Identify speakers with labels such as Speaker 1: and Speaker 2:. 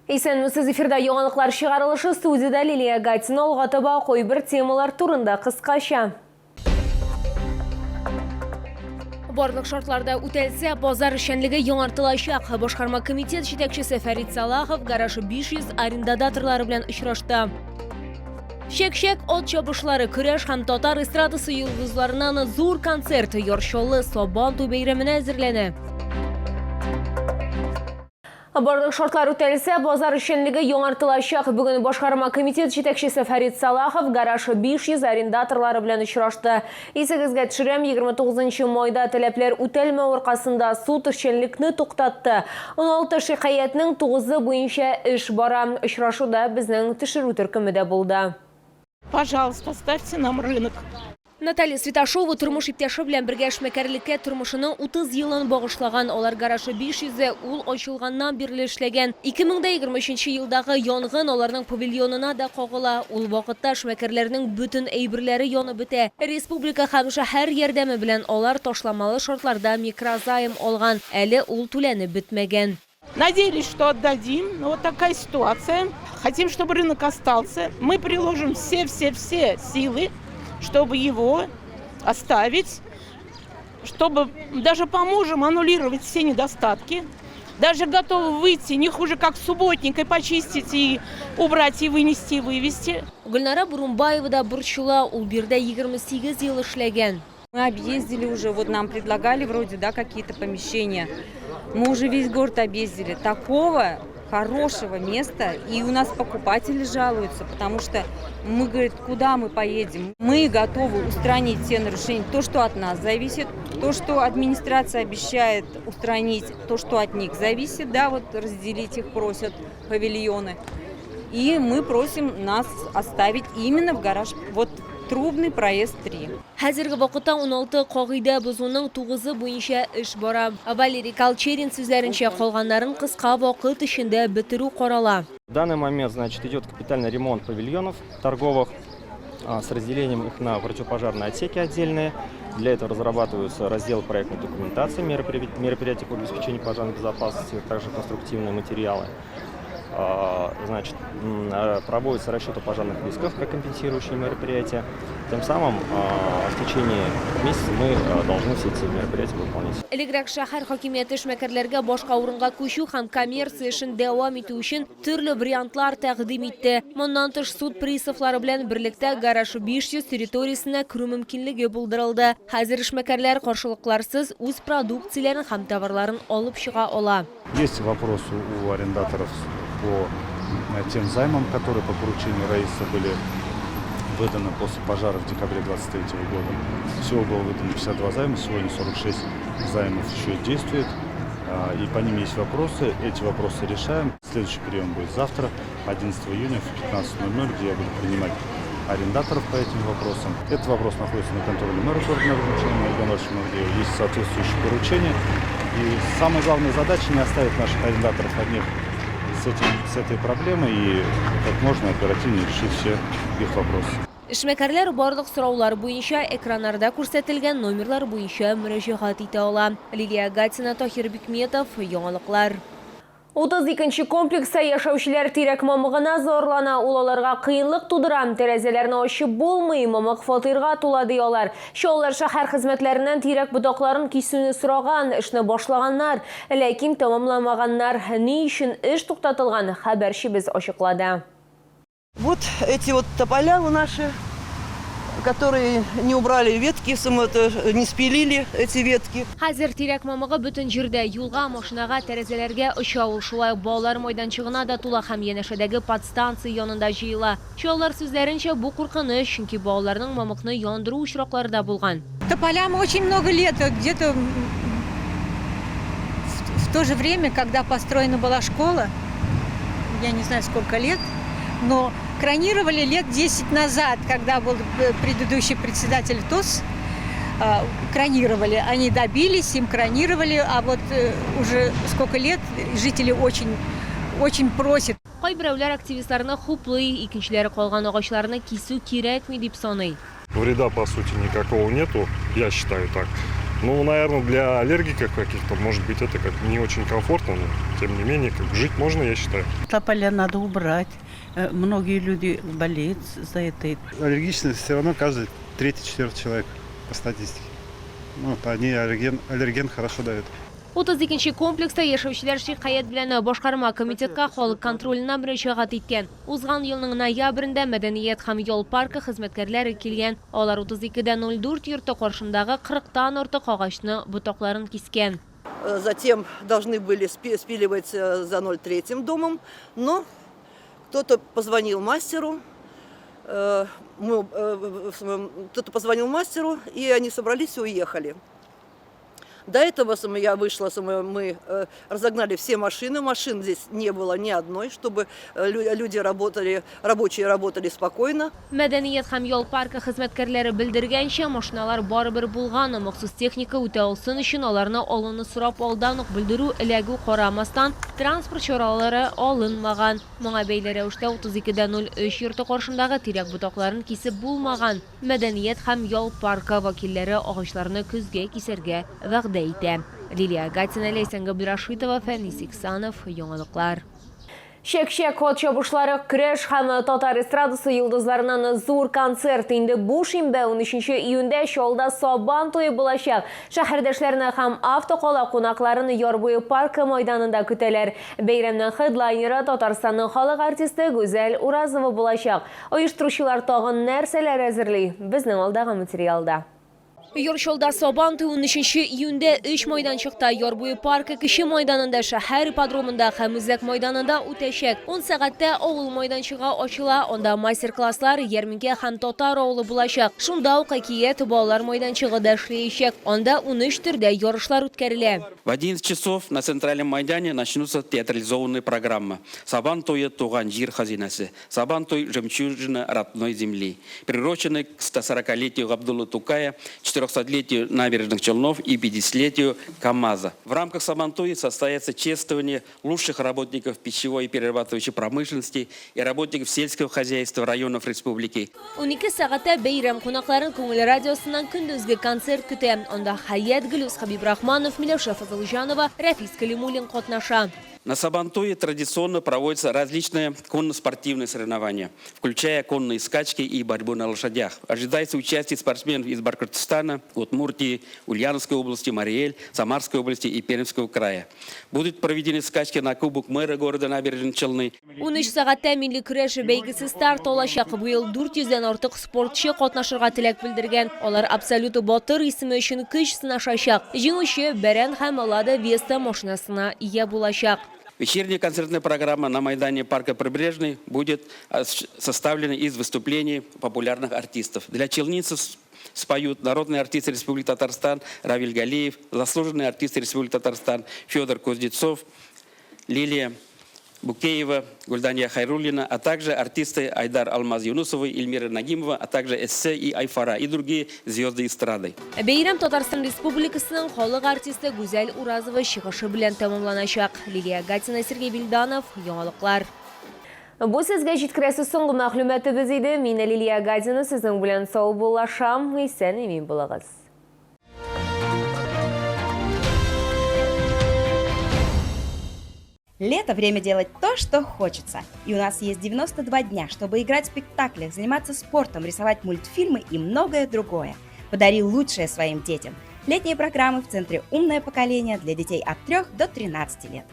Speaker 1: Исәнмесез, эфирда яңалыклар чыгарылышы, студиядә Лилия Гатина. Алга таба кайбер темалар турында кыскача. Барлык шартлар да үтәлсә, базар эшчәнлеге яңартылачак. Башкарма комитет җитәкчесе Фәрит Салахов гараж 500 арендаторлары белән очрашты. Чәк-чәк, ат чабышлары, көрәш һәм татар эстрадасы йолдызларыннан зур концерт Яр Чаллы Сабан туй бәйрәменә әзерләнә. Барлык шартлар үтәлсә, базар эшчәнлеге яңартылачак. Бүген башкарма комитет җитәкчесе Фәрит Салахов гараж 500 арендаторлары белән очрашты. Исегезгә төшерәм, 29 майда таләпләр үтәлмәү аркасында суд эшчәнлекне туктатты. 16 шикаятьнең тугызы буенча эш бара. Очрашуда безнең төшерү төркеме дә булды.
Speaker 2: Пожалуйста, ставьте нам рынок.
Speaker 1: Наталья Святошова тормыш иптәше белән бергә эшмәкәрлеккә тормышының 30 елын багышлаган. Алар гаражы 500 дә ул ачылганнан бирле эшләгән. 2023 елдагы янгын аларның павильонына да кагыла. Ул вакытта эшмәкәрләрнең бөтен әйберләре янып бетә. Республика һәм шәһәр ярдәме белән алар ташламалы шартларда микрозайм алган. Әле ул түләнеп бетмәгән.
Speaker 2: Надеялись, что отдадим, но вот такая ситуация. Хотим, чтобы рынок остался. Мы приложим все-все-все силы, чтобы его оставить, чтобы даже поможем аннулировать все недостатки. Даже готовы выйти не хуже, как субботник, и почистить, и убрать, и вынести, и вывести.
Speaker 1: Гөлнара Бурумбаева да борчыла, ул биредә 28 ел эшләгән.
Speaker 3: Мы объездили уже, вот нам предлагали вроде, да, какие-то помещения. Мы уже весь город объездили. Такого хорошего места, и у нас покупатели жалуются, потому что мы, говорит, куда мы поедем? Мы готовы устранить все нарушения, то, что от нас зависит, то, что администрация обещает устранить, то, что от них зависит, да, вот разделить их просят павильоны. И мы просим нас оставить именно в гараж, вот Трубный проезд 3.
Speaker 1: Хәзерге вакытта 16 кагыйдә бозуның тугызы буенча эш бара. Валерий Колчерин сүзләренчә, калганнарын кыска вакыт эчендә бетерү карала.
Speaker 4: В данный момент, значит, идет капитальный ремонт павильонов торговых с разделением их на противопожарные отсеки отдельные. Для этого разрабатываются раздел проектной документации, мероприятия по обеспечению пожарной безопасности, также конструктивные материалы. Значит, проводится расчеты пожарных рисков как компенсирующие мероприятия. Тем самым в течение месяца мы должны все эти мероприятия выполнить.
Speaker 1: Элегрәк шәһәр хакимияте эшмәкәрләргә башка урынга күчү һәм коммерция эшен дәвам итү өчен төрле вариантлар тәкъдим итте. Моннан тыш, суд приставлары белән берлектә гараж 500 территориясенә керү мөмкинлеге булдырылды. Хәзер эшмәкәрләр каршылыкларсыз үз продукцияләрен һәм товарларын алып чыга ала.
Speaker 5: Есть вопросы у арендаторов по тем займам, которые по поручению Раиса были выданы после пожара в декабре 2023 года. Всего было выдано 52 займа, сегодня 46 займов еще действует. И по ним есть вопросы, эти вопросы решаем. Следующий прием будет завтра, 11 июня в 15:00, где я буду принимать арендаторов по этим вопросам. Этот вопрос находится на контроле мэра города Нижнего Магдеева. Есть соответствующие поручения. И самая главная задача не оставить наших арендаторов одних с этой проблемой и как можно оперативнее решить все их вопросы.
Speaker 1: Эшмәкәрләр барлык сораулар буенча экраннарда күрсәтелгән номерлар буенча мөрәҗәгать итә ала. Лилия Гатина, Таһир Бикметов, Яңалыклар. 32 нче комплекста яшәүчеләр тирәк мамыгына зарлана, ул аларга кыенлык тудыра. Тәрәзәләрне ачып булмый, мамык фатирга тула, ди алар. Чаллы шәһәр хезмәтләреннән тирәк ботакларын кисүне сораган, эшне башлаганнар, ләкин тәмамламаганнар. Ни өчен эш туктатылган, хәбәрчебез ачыклады.
Speaker 6: Вот эти вот тополя наши, которые не убрали ветки, не спилили эти ветки.
Speaker 1: Хәзер тирәк мамыгы бөтен җирдә, юлга, машинага, тәрәзәләргә оча. Ул шулай ук балалар майданчыгына да тула һәм янәшәдәге подстанция янында җыела. Чаллылар сүзләренчә, бу куркыныч, чөнки балаларның мамыкны яндыру очраклары да булган.
Speaker 7: Тополям очень много лет, где-то в то же время, когда построена была школа, я не знаю сколько лет, но кронировали лет 10 назад, когда был предыдущий председатель ТОС, кронировали. Они добились, им кронировали, а вот уже сколько лет жители очень, очень просят.
Speaker 1: Кайберәүләр активистларны хуплый, икенчеләре калган агачларны кисү кирәкми дип саный.
Speaker 8: Вреда, по сути, никакого нету, я считаю так. Ну, наверное, для аллергиков каких-то, может быть, это как не очень комфортно, но тем не менее, как жить можно, я считаю.
Speaker 9: Тополя надо убрать. Многие люди болеют за это.
Speaker 5: Аллергичность все равно каждый третий, четвертый человек по статистике. Ну, вот они аллерген хорошо дают.
Speaker 1: 32 нче комплекста яшәүчеләр шикаять белән башкарма комитетка халык контроленә мөрәҗәгать иткән. Узган елның ноябрендә мәдәният һәм ял паркы хезмәткәрләре килгән. Алар 32,04 йорты каршындагы 40тан артык агачны ботакларын кискән.
Speaker 6: Затем должны были спиливать за 0,3 домом, но кто-то позвонил мастеру, кто-то позвонил мастеру, и они собрались и уехали. До этого я вышла, мы разогнали все машины, машин здесь не было ни одной, чтобы люди работали, рабочие работали спокойно.
Speaker 1: Мәдәният һәм ял паркы хезмәткәрләре белдергәнчә, машиналар барыбер булган, махсус техника үтә алсын өчен аларны алуны сорап алдан ук белдерү эләгү карамастан, транспорт чаралары алынмаган. Моңа бәйле рәвештә 32,03 йорты каршындагы тирәк ботакларын кисеп булмаган. Мәдәният һәм ял паркы вәкилләре агачларны көзгә кисәргә вәгъдә итә. Лилия Гатина, Ләйсән Габдрашитова, Фәнис Иксанов, Яңалыклар. Чәк-чәк, ат чабышлары, көрәш һәм татар эстрадасы йолдызларыннан зур концерт инде бу шимбә 13 июньдә Чаллыда Сабан туе булачак. Шәһәрдәшләрне һәм автокала кунакларын Яр буе паркы майданында көтәләр. Бәйрәмнең хедлайнеры Татарстанның халык артисты Гүзәл Уразова булачак. Оештыручылар тагын нәрсәләр әзерли? Безнең алдагы материалда. Яр Чаллыда Сабан туе 13 июньдә өч майданчыкта: Яр буе паркы кече майданында, шәһәр ипподромында һәм үзәк майданында үтәчәк. 10 сәгатьтә авыл майданчыгы ачыла, анда мастер-класслар, ярминкә һәм татар авылы булачак. Шунда ук Әкият балалар майданчыгы да эшләячәк. Анда 13 төрдә ярышлар үткәрелә.
Speaker 10: В 11 часов на центральном майдане начнутся театрализованные программы. Сабан туе «Туган җир хәзинәсе», Сабан туй «Жемчужина родной земли», приуроченный к 140-летию Габдуллы Тукая, 400-летию Набережных Челнов и 50-летию КАМАЗа. В рамках Сабантуя состоится чествование лучших работников пищевой и перерабатывающей промышленности и работников сельского хозяйства районов республики.
Speaker 1: 12 сәгатьтә бәйрәм кунакларын Күңел радиосыннан көндезге концерт көтә. Анда Хәят, Гөлүс Хәбибрахманов, Миләүшә Фазылҗанова, Рәфис Кәлимуллин катнаша.
Speaker 10: На Сабантуе традиционно проводятся различные конно-спортивные соревнования, включая конные скачки и борьбу на лошадях. Ожидается участие спортсменов из Башкортостана, Удмуртии, Ульяновской области, Марий Эл, Самарской области и Пермского края. Будут проведены скачки на Кубок мэра города Набережные Челны.
Speaker 1: 13 сәгатьтә милли көрәш бәйгесе старт алачак. Быел 400дән артык спортчы катнашырга теләк белдергән. Алар абсолют батыр исеме өчен көч сынашачак. Җиңүче Бәрән һәм Лада Веста машинасына ия булачак.
Speaker 10: Вечерняя концертная программа на Майдане парка Прибрежный будет составлена из выступлений популярных артистов. Для челнинцев споют народные артисты Республики Татарстан Равиль Галиев, заслуженные артисты Республики Татарстан Федор Кузнецов, Лилия Букеева, Гульдания Хайруллина, а также артисты Айдар Алмаз Юнусовы, Эльмира Нагимова, а также Эссе и Айфара и другие звезды эстрады.
Speaker 1: Бәйрәм Татарстан Республикасының халык артисты Гүзәл Уразова чыгышы белән тәмамланачак. Лилия Гатина, Сергей Вильданов, Яңалыклар. Бу сезгә җиткерәсе соңгы мәгълүматыбыз иде. Мин Лилия Гатина сезнең белән саубуллашам. Исән имин булыгыз.
Speaker 11: Лето – время делать то, что хочется. И у нас есть 92 дня, чтобы играть в спектаклях, заниматься спортом, рисовать мультфильмы и многое другое. Подари лучшее своим детям. Летние программы в Центре «Умное поколение» для детей от 3 до 13 лет.